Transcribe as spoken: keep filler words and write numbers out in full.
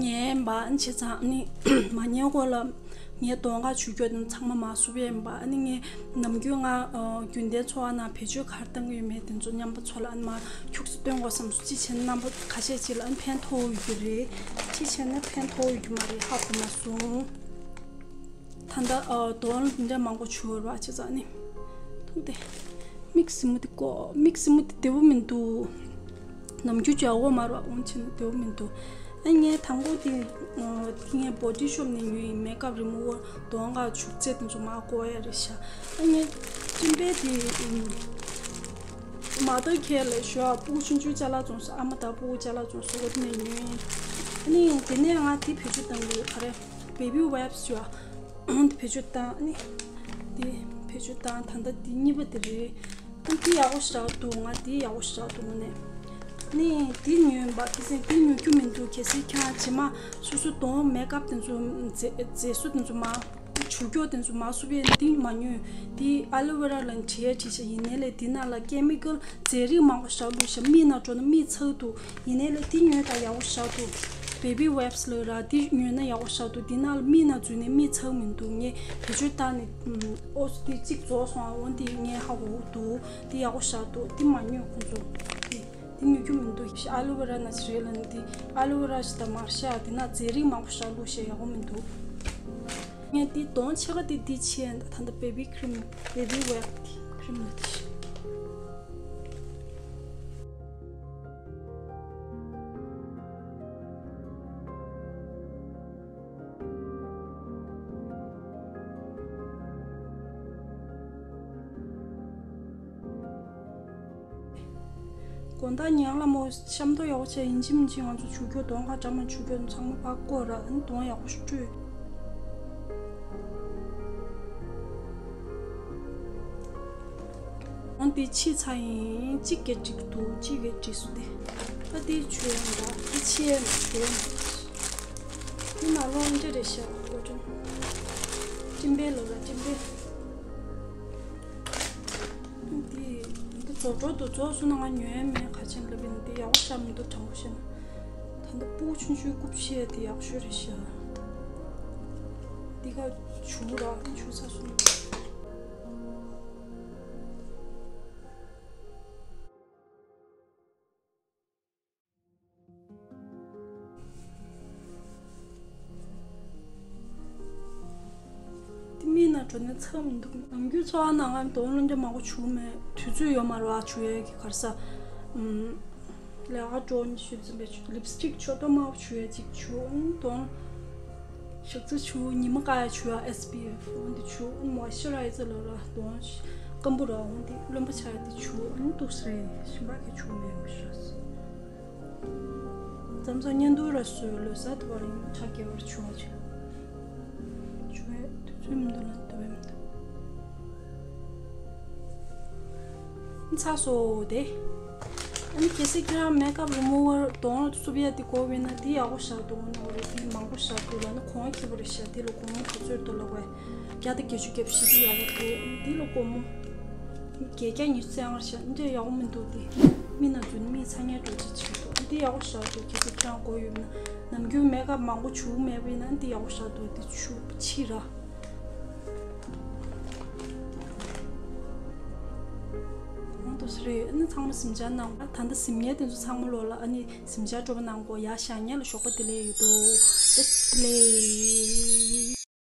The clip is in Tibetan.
ངའི་འབའ་ཨ་ནི་བྱས་ཙང་ཨ་ནི་མ་ཉལ་གོང་ལ་ངའི་གདོང་ཁ་བྱུག་རྒྱུ་དེ་ཚང་མ་མ་བསུབ་ཡས་ཡིན་པ། ཨ་ནི་ངས་ནམ་རྒྱུན་ང་ཨ་རྒྱུན་ལྡན་འཚོ་བ་ནང་བེད་སྤྱོད་ག་རེ་བཏང་གི་ཡོད་མེད་དེ་ཚོ་མཉམ་པོ་ཚོ་ལ་ཨ་ནི་མར་ཁྱུག་ཙམ་སྟོན་དགོས་བསམ་སོང་། ཅི་བྱས་ན་རྣམ་པ་ཁ་ཤས་ཅིག་ལ་ཨ་ནི་ཕན་ཐོགས་ཡོད་ཀྱི་རེད། ཅི་བྱས་ན་ཕན་ཐོགས་ཡོད་ཀྱི་མ་རེད། ཧ་གོ་མ་སོང་། ད་ལྟ་ཨ་གདོང་ལ་འདི་འདྲ་མང་པོ་བྱུག་ཡོད་ར། བྱས་ཙང་ཨ་ནི་མཐོང་སྟེ། མིག་སྲིན་མོ་དེ་ཀོ། མིག་སྲིན་མོ་དེ་བདེ་པོ་མི་འདུག་ནམ་རྒྱུན་ཅིག་ཡག་པོ་མ་རེད་པ། འོང་ཕྱིན་ན་བདེ་པོ་མི་འདུག་ཨ་ངས་དང་པོ་དེ་ཨ་དེ་ངས་བོ་ཌི་ཤོབ་ནས་ཉོས་ཡིན། མེག་ཨབ་རི་མུ་ཝར། གདོང་ཁ་བྱུག་རྫས་དེ་ཚོ་མར་བཀོག་ཡ་རེད་ཤག་ཨ་ངས་སྤྲིན་པའི་དེ་མ་ད་ཁེ་ལ་ཞོ་ཨ་སྤུ་གུ་ཆུང་ཆུང་ཅ་ལག་བཙོང་ས། ཨ་མ་དང་སྤུ་གུ་ཅ་ལག་བཙོང་ས། འོ་དེ་ནས་ཉོས་ཡིན། ཨ་ནི་དེ་ནས་ང་དེ་བེད་སྤྱོད་བཏང་གི་ཡོད། ག་རེ། བེ་བི་ཝེབ་ཞོ་ཨ། འདི་བེད་སྤྱོད་བཏང་། ཨ་ནི་འདི་བེད་སྤྱོད་བཏང་། ད་ལྟ་འདི་གཉིས་པ་དེ་རེད། ཨ་འདི་ཡག་པོ་ཞེ་དྲག་འདུག་ང་འདི་ཡག་པོ་ཞེ་དྲག་འདུག་ངོ་ནས། ཨ་ནི་འདི་ཉོས་པ་གི་སེ་འདི་ཉོ་རྒྱུ་མི་འདུག་གལ་སྲིད་ཁྱེད་རང་རྗེས་མ་སོ་སོ་གདོང་མེག་ཨབ་དེ་ཚོ་མཛེས་མཛེས་བཟོ་དེ་ཚོ་མར་བྱུག་རྒྱུ་དེ་ཚོ་མར་བསུབ་ཡས་འདི་མ་ཉོས། འདི་ཨ་ལོ་ཝེ་ར་ལ་བྲིས་བྲིས་ཤག་ཡིན་ནའི་ལས་འདི་ནང་ལ་ཀེ་མི་ཀལ་རྫས་རིགས་མང་པོ་ཞིག་བླུགས་ཤག་མིག་ནང་འགྲོ་ན་མིག་ཚ་གི་འདུག་ཡིན་ནའི་ལས་འདི་ཉོས་དང་ཡག་པོ་ཞེ་དྲག་འདུག་བེ་བི་ཝེབ་ལབ་ར། འདི་ཉོས་ན་ཡག་པོ་ཞེ་དྲག་འདུག་འདི་ནང་ལ་མིག་ནང་འཛུལ་ནས་མིག་ཚ་གི་མི་འདུག་ངས་བེད་སྤྱོད་བཏང་ནས་ཨོ་འདི་གཅིག་རྫོགས་སོང་། འོ་འདི་ངས་ཧ་གོ་གི་འདུག་འདི་ཡག་པོ་ཞེ་དྲག་འདུག་འདི་མ་ཉོས་ཁོང་ཚོ། འདི་འདི་ཉོ་རྒྱུ་མི་འདུག་ཨ་ལོ་ཝེ་ར་ནས་རེད་ལབ་ནས། འདི་ཨ་ལོ་ཝེ་ར་ཞིག་དང་མར་ཤག་འདི་ནང་རྫས་རིགས་མང་པོ་ཞིག་བླུགས་ཤག་ཡག་པོ་མི་འདུག་ངས་འདི་གདོང་ཕྱེད་ཀ་འདི་འདི་ཕྱེ་ཡིན། ད་ལྟ་བེ་བི་ཁི་རིམ། བེ་བི་ཝེབ་འདི་ཁི་རིམ་ལ་འདི་ཤག་དགོང་དག་ཉལ་ལ་མོ་ཤམ་ཐབས་ཡག་པོ་བྱས། ཡིན་གཅིག་མིན་གཅིག་ང་ཚོ་བྱུག་རྒྱུ། གདོང་ཁ་འདྲ་མིན་བྱུག་རྒྱུ་ཚང་མ་ཕར་བཀོག་ར། ཨ་ནི་གདོང་ཡག་པོ་ཞིག་བཀྲུས། འོ་འདི་ཕྱིས་ཚར་ཡིན། གཅིག་གིས་འགྲིག་འདུག་གཅིག་གིས་འགྲིག་སོང་། དེ་ད་འདི་བྱུག་ཡ་འདྲ། འདི་ཕྱིས་ཡ་འདྲ། འདི་ནང་ལོགས་འདི་རེད་ཤག་སྐོར་ཅུང་། སྤྲིན་པའི་ལོ་ལ་སྤྲིན་པའི། འདི་འདི་རྫོགས་འགྲོ་འདུག་རྫོགས་སོང་ན་ང་ཉོ་ཡ་མེད། ག་ཅན་ལབ་ཡིན། འདི་ཡག་པོ་ཤར་མི་འདུག་དྲང་པོ་བཤད་ན། ད་ལྟ་སྤུ་གུ་ཆུང་ཆུང་རྐུབ་ཕྱེ་ཡ་དེ་ཡག་ཤོས་རེད་ཤག་འདི་ག་བྱུག་ར་བྱུག་ཚར་སོང་། དེ་མིག་ནང་འགྲོ་ན་ཚ་མི་འདུག་ནམ་རྒྱུན་འཚོ་བ་ནང་ང་གདོང་ལོ་འདྲ་མང་པོ་བྱུག་མེད། དུས་ཚོད་ཡོད་མ་རེད་བ། བྱུག་ཡས་ཀྱི་ག་རེ་ཟ། ཨམ། ལས་ཀ་འགྲོ་ནི་ཞུ་ཙམ་པའི་ལིབ་སི་ཊིག་ཕྱོགས་སྟོན་མང་པོ་བྱུག་ཡས་ཅིག་བྱུག་ཨང་གདོང་ཞག་ཚི་བྱུག་ཉི་མ་བཀག་ཡས་བྱུག་ཡ་ཨེས་པི་ཨེཕ་འོ་འདི་བྱུག་མོ་ཨིས་ཅར་རའི་ཛར་ལབ་ར། གདོང་སྐམ་པོ་ར་འོ་འདི་རློན་པ་ཆགས་ཡས་འདི་བྱུག་ཨང་འདུག་སེ་རེད། གཞན་པ་གི་བྱུག་མེད་མི་ཤེས། མཚམས་མཚམས་བརྙན་ཐུང་ར་བཟོས། ལོ་གསར་དུ་བ་རིང་ཁྲག་གེ་བར་བྱུང་བ་ཆེ། བྱུང་བས་དུས་ཚོད་མི་འདུག་ལ་འདུག་བས་མི་འདུག་ཚ་སོ་དེ། ཨ་ནི་གལ་སྲིད་ཁྱེད་རང་མེག་ཨབ་རི་མུ་ཝར་གདོང་བསུབ་ཡ་དེ་དགོས་པས་ན་དེ་ཡག་པོ་ཞེ་དྲག་འདུག་ནོ་རེད། དེ་མང་པོ་ཞེ་དྲག་འདུག་ལ་ནི་གོང་ཁེ་པོ་རེད་ཤག་དེ་ལ་སྒོར་མོ་ག་ཚོད་འདུག་ལབ་པས། བརྒྱ་དང་བརྒྱད་ཅུ་གྱ་བཞི་དེ་ཡག་པོ་འདུག་དེ་ལ་སྒོར་མོ། བརྒྱད་བརྒྱ་ཉི་ཤུ་རྩ་ལྔ་ཞག་འདྲ་ཡག་པོ་མི་འདུག་དེ་མིག་ནང་འཛུལ་ནས་མིག་ཚ་ཉལ་འགྲོ་ཅིག་བྱེད་འདུག་དེ་ཡག་པོ་ཞེ་དྲག་འདུག་གལ་སྲིད་ཁྱེད་རང་དགོས་ཡོད་ན། ནམ་རྒྱུན་མེག་ཨབ་མང་པོ་བྱུག་མེད་པ་ཡིན་ན་དེ་ཡག་པོ་ཞེ་དྲག་འདུག་དེ་བྱུག་ཕྱིས་ར། འོ་འདུག་སེ་རེད། ཨ་ནི་ཚང་མ་གཟིམ་འཇག་གནང་། ད་ལྟ་གཟིམ་མཁན་དེ་ཚོ་ཚང་མ་ལོག་ལ་ཨ་ནི་གཟིམ་འཇག་སྤྲོ་པོ་གནང་དགོས། ཡ་ཞག་ཉལ་ལ་ཞོགས་པ་བདེ་ལེགས་ཡོད་དོ། བདེ་ལེགས།